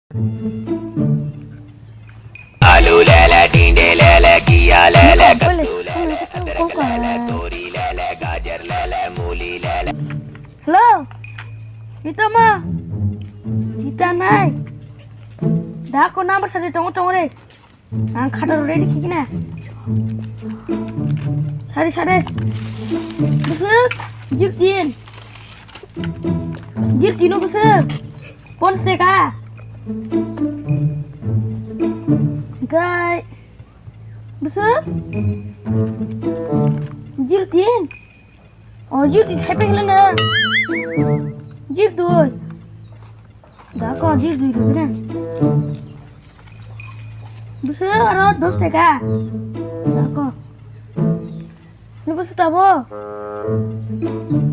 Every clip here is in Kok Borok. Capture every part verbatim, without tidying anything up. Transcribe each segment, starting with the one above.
आलू ले ले, टिंडे ले ले, घिया ले ले, कद्दू ले ले, अदरक ले ले, तोरी ले ले, गाजर ले ले, मूली ले ले। Hello, Mitama, Jita nai. Da ko number sari tongo tongo re. Ang khataro ready khikna. Sari sari. Bwswk, jirtin. Jirtino bwswk. Pons teka. Gai. Bwswk. Jirtin. O, jir di thai pegla na. Jir dui. Da ko jir dui dui na. Bwswk aro dos teka. Da ko. Ni bwswk tabo.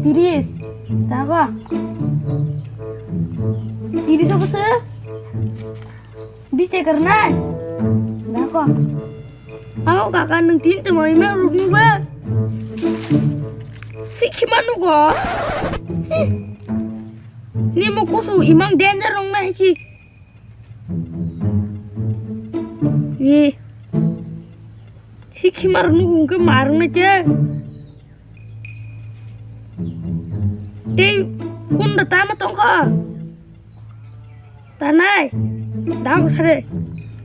Tiris. Da ko. Tiris o bwswk. Bise karnai. Dako. Amo kaka nung tin tamo ime ruknu ba. Sikhi manu go. Ni mo kusu imang danger rong na hichi. Ni. Sikhi mar nu ke mar na che. Tei kunda tama tongkha. Tanai, dako sare,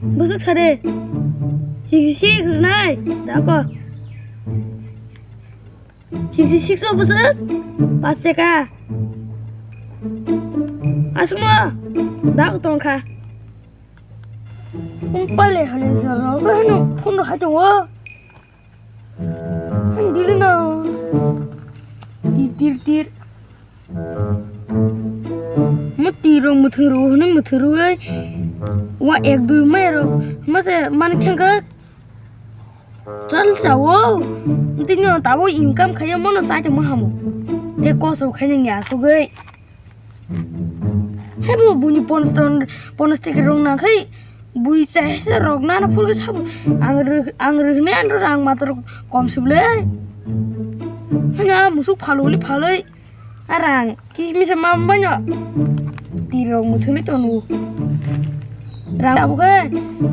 bwswk sare, sixty six nai, dako. Sixty six o bwswk, pas cheka. Aswkno, dako tongkha. Pale hale salo, bahano phone hai tongo. Dili no. Tir, tir, tir. Mo tirok muthung rw hwnwi muthung rwwi wa ek dui mai rok mase mani thengkha chal chawo. Tini tabo income khaiya mono chai tongma hamo. Te koso khainwi asugwi. Hai bo buini ponos ton, ponos teke rong nang khai bui chai se rok nana phulke sabo. Ang rw, ang rwhne ano rang mator kom sible. Hana musuk phalwi phalwi arang kismisa mambaino. Tirok muthuni tonu. Rang abo khe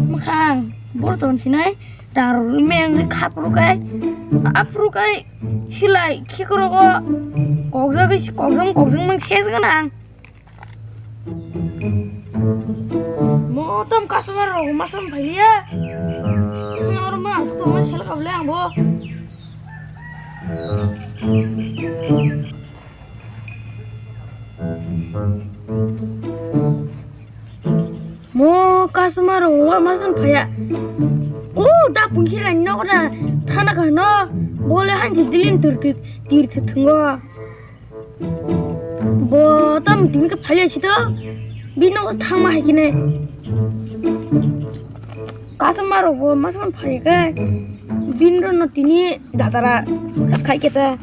makhang bor ton sinai. Rang rok meng khe khapru kai. Aphru kai. Silai khikrogo kokjagwi kokjang kokjang mang ses gwnang. Motom customer rok masam phaiya. Oro ma asuk tongma sel kable ang bo. Mo customer rok wa masam phaiya. O da pungkhirani nogo da thana kha no. Bole hanji dilin tir tir tir tir thungo. Bo tam tin ke phaiya sito. Bino thangma hai kine. Customer rok bo masam phaiya ke. Bin ro no tini datara khai keta.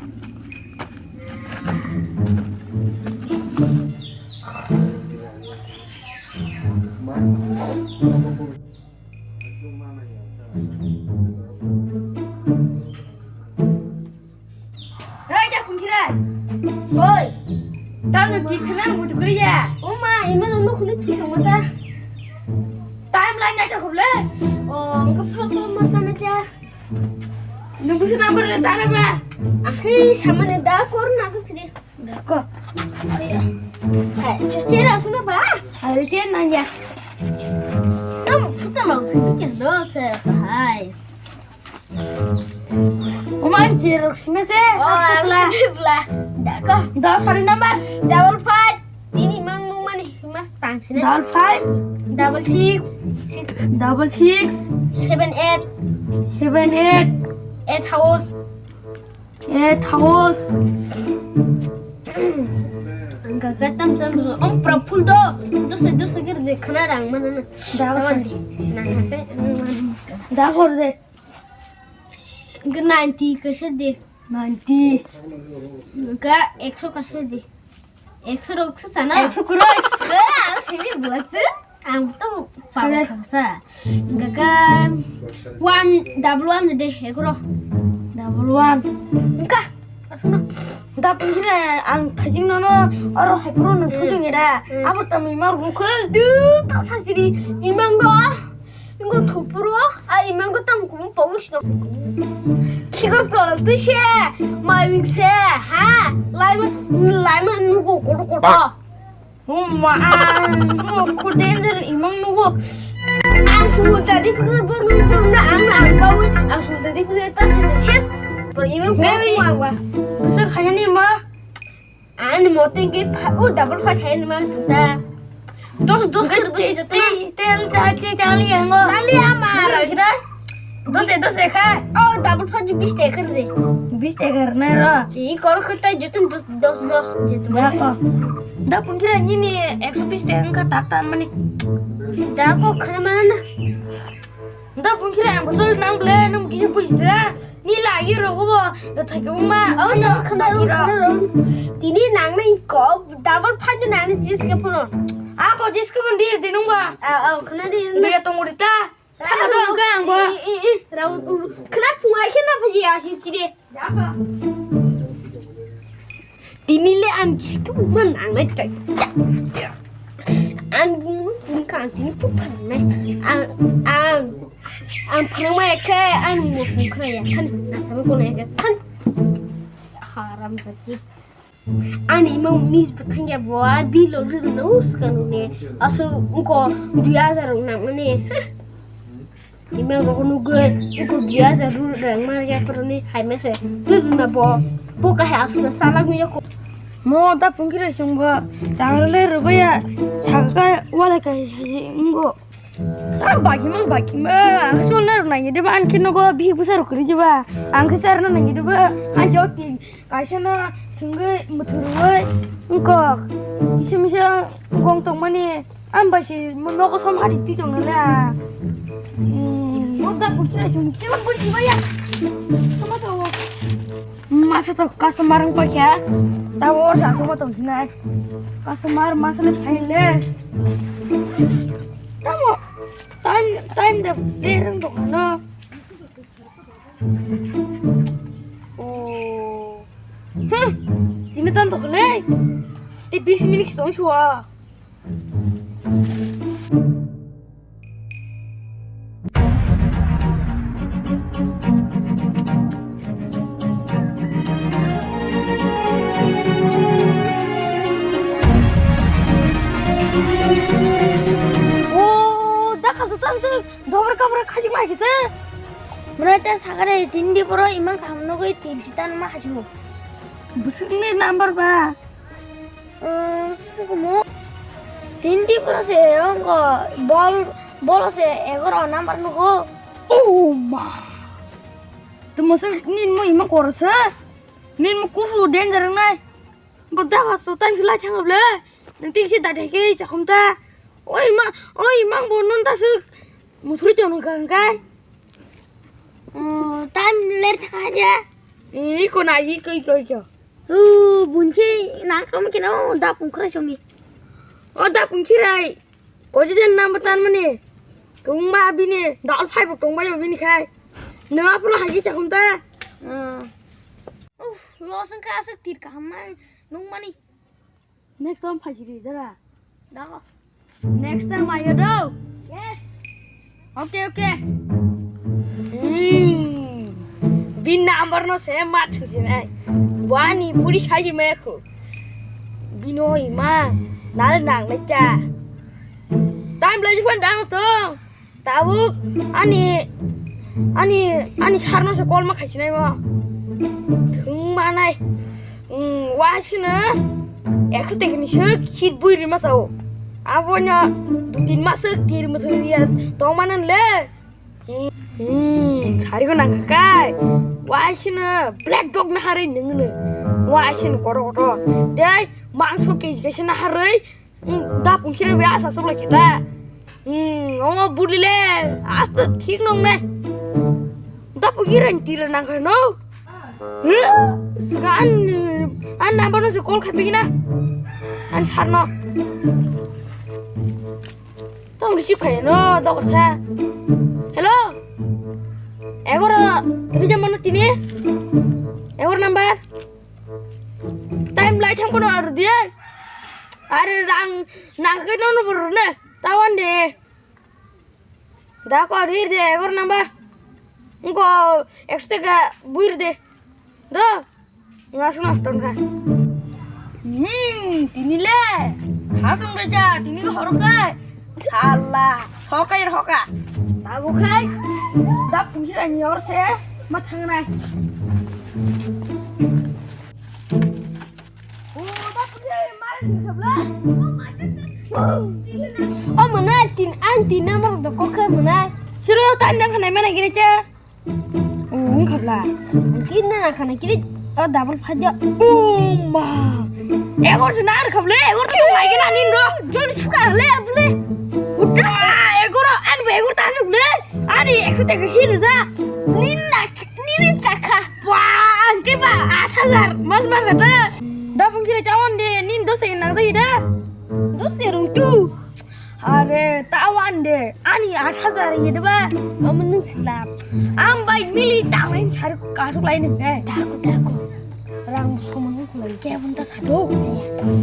Hei, ja phungkhirai. Oi. Tamni bithana mutukriya. O ma, imano nukhuni thwi tongma ta. Time line dai ta khuble. O, engko phlo phlo ma tana cha. Nung busu number le tana ba. Akhi samane da kor na suk thidi. Ko. Hai, chera suna ba. Hai, chera nanya. Tam puta mau sini kendo se hai. Oman jerok sime se. Oh, aku sini bla. Dako. Dos hari number. Double five. Ini mang mani mas tang sini. Double five. Double six. Six. Double six. Seven eight. Seven eight. Eight house. Eight house. Ang kaka tam sam ong pra phul do. Dose dose gir de khana rang mana na. Dawa. Dawa de. Nang hate. Dawa de. Ga ninety kaisa de. Ninety. Ga ekso kaisa de. Ekso rok se sana. Ekso kuroi. Eh, aro simi buat. Ang to pala khasa. Ga ga one double one de ekro. Double one. Engka. Aswkno da pungkira ang thajing nono oro hai phuru no thujung era. Hmm. Abo tamo imang rukhe. Du ta sasiri imang do. Ingo thupuru a imang go tam kum pawis no. Khikor kolal tise mai wikse ha. Laima laima nugo koto koto. Oh ma, ang mo ko danger imang nugo. Ang sumo tadi pukul bor bor na ang ang bawi ang sumo tadi pukul tas tas ses. Bor imang ko Bawi. Ang wa. Besok hanya ni ma. Ang ni morting ke pha o double pha thai ni ma ta. Dos dos ke Te te te te te yang mo. Tali ama. Sira sira. Dose, dose kha. Oh, double five bis taka de. Bis taka rwna ro. Ki kor kho tai jotun dos, dos, dos jotun. Da ko. Da pungkira nini ekso bis taka wngkha tak tan mani. Da ko khana mana na. Da pungkira ang botol nang ble nang kisa buji da. Ni lagi ro ko bo da thai ko ma. Oh, so khana ro, khana ro. Tini nang nai ko double five nang ni jis ke puno. A ko jis ke pun dir dinung ba. A, a, khana dir. Ni tong uri ta. Thaka do ang khe ang bo. I, i, i, rau, u, khna phungai khe na phaji asi chide. Tini le ang chikung man ang nai tai. Ang bung bung kang tini pu phan nai. Ang, ang, ang phan mai khe ang mo bung khe ya khan na sa ko nai khan. Haram jati. Ani imang mis bwthang ya bo a bilo rwrwno swkang rwni aswk wngko dui hajar rok nangmani. Imang rok nugwi wngko dui hajar rwrwno nangma ya poroni hai mese rwrwna bo bo kahai aswk salak ni yako. Mo da pungkira sungbo tangrele rwbaya saka wala kai haji wngko. Ang bagimang bagimang ang sonna rok nangya deba ang khe nogo bihik bwsa rok kwrwi deba ang khe charwna nangya deba ang jok tin. Kaisa no thwngwi mwthurwi wngkok. Kisa misa gong tongmani ang bai se nogo som hari twi tongno le ang. Hmm, noda bukhira chung chibak bui chibaya. Tamo to. Masa to customer wng paikha. Tamo or sa tamo tong sinai. Customer masa le phaile. Tamo time time de bereng tongno. Oh. Huh. Tini tam tokhle. Te bis minit si tong suwa. Oh, dakha tu tam se. Dobor kabra khaji ma kisa. Mura ta sakare tindi poro imang kaham nogoi tin sitan ma hajimo. Busuk ni number ba. Um, sukumo. Tindi poro se ongo bol bolo se egoro number nogo. Oh ma. Tumo se nin mo imang koro se. Nin mo kusu danger nai. Bo da ha so tan lai thang ble. Nang tik se da de ke chakhum ta. Oi ma, oi mang bo non ta su. Muthuri to nang kang kai. Oh, time ler tha ja. Iko na iko iko iko. Hu, bunchi nang kam kino da pungkhra song ni. O da pungkhrai. Ko je jen nam batan mani. Kung ma bini da al phai bo tong ba bini khai. Nama pulo haji chakhum ta. Uff, lo song ka asuk tir kaham nang nung mani. Next time phai siri dara. Dago. Next time ayo do. Yes. Okay, okay. Hmm. Bin number no se ma thusi nai. Wani puri saji me khu. Bino ima nal nang le cha. Time lai jwan dang to. Tabuk ani ani ani sarno se call ma khaisinai mo. Thung manai. Hmm, wa sino ekso teki ni sik hit bui rima sao. Abono du tin masuk tir muthung dia tong manan le. Hmm, sari ko nang kai. Wa sino black dog na hari nung ne. Wa sino koro koro. Dai mangso keji keji na hari. Hmm, da pungkhira be asa sok lai kita. Hmm, omo budi le asta thik nong ne. Da pungkhira ni tira nang kha no. Sika an an number no se call khai pina. An sar no. Tong receive khai no dokor sa. Hello. Egoro rija mano tini. Egoro number. Thengkono aru di. Are rang nangke nono borok ne. Tawan de. Da ko rir de egor number. Ngo ekste ga buir de. Do. Ngasno tongkha. Hmm, tini le. Hasung reja, tini ko horok kai. Sala, hokai hoka. Tabu kai. Da pungsi ra nyor se. Ma thangnai. O mwnai tin, ang tin number do kokhe mwnai. Suro tan jang khanai mana gini cha. Ung khabla. Tin na khana kiri. O double phaja. O ma. Egor se na khabla, egor to lai gina nin do. Jol suka le abule. Uda egor an be egor tan le. Ani ekso te hin ja. Nin na nin chakha. Ba, ang ke ba, aat hajar, mas mas kata. Da bung kira cawan de, nin dos se nang jai da. Dos se rung tu. Are, tawan de, ani aat hajar ye de ba. Amun nung silap. Am bai mili tawan sar kasuk lai ne. Daku, daku. Rang soman ko lai ke bun ta sado.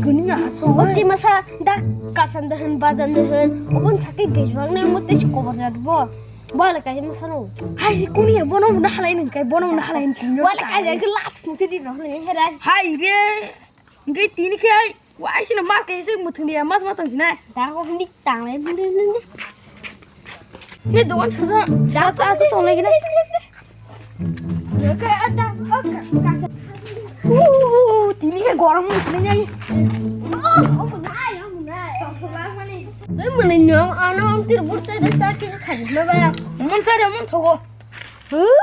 Guni na aso. Oke masa da kasan da hen badan da hen. Obun sakai bejwang ne mo te kobar jat bo. Bale kai mo sano. Hai ri kuni bono na halai nung kai bono na halai nung. Bale kai ke lat mo te di no ne hera. Hai re. Ngai tini ke ai. Wai sino mas kai se muthung dia mas matang sina. Da ko ni tang lai bun ni. Ni dogan sasa. Da sa sa tong lai gina. Yo ke ada. Oka. Uh, tini ke gorong muthung ni. Oh, oh, nai, oh, nai. Oi mwnwi no ano ang tir bur sai da sa ki kha na ba. Mun sai da mun thogo. Huh?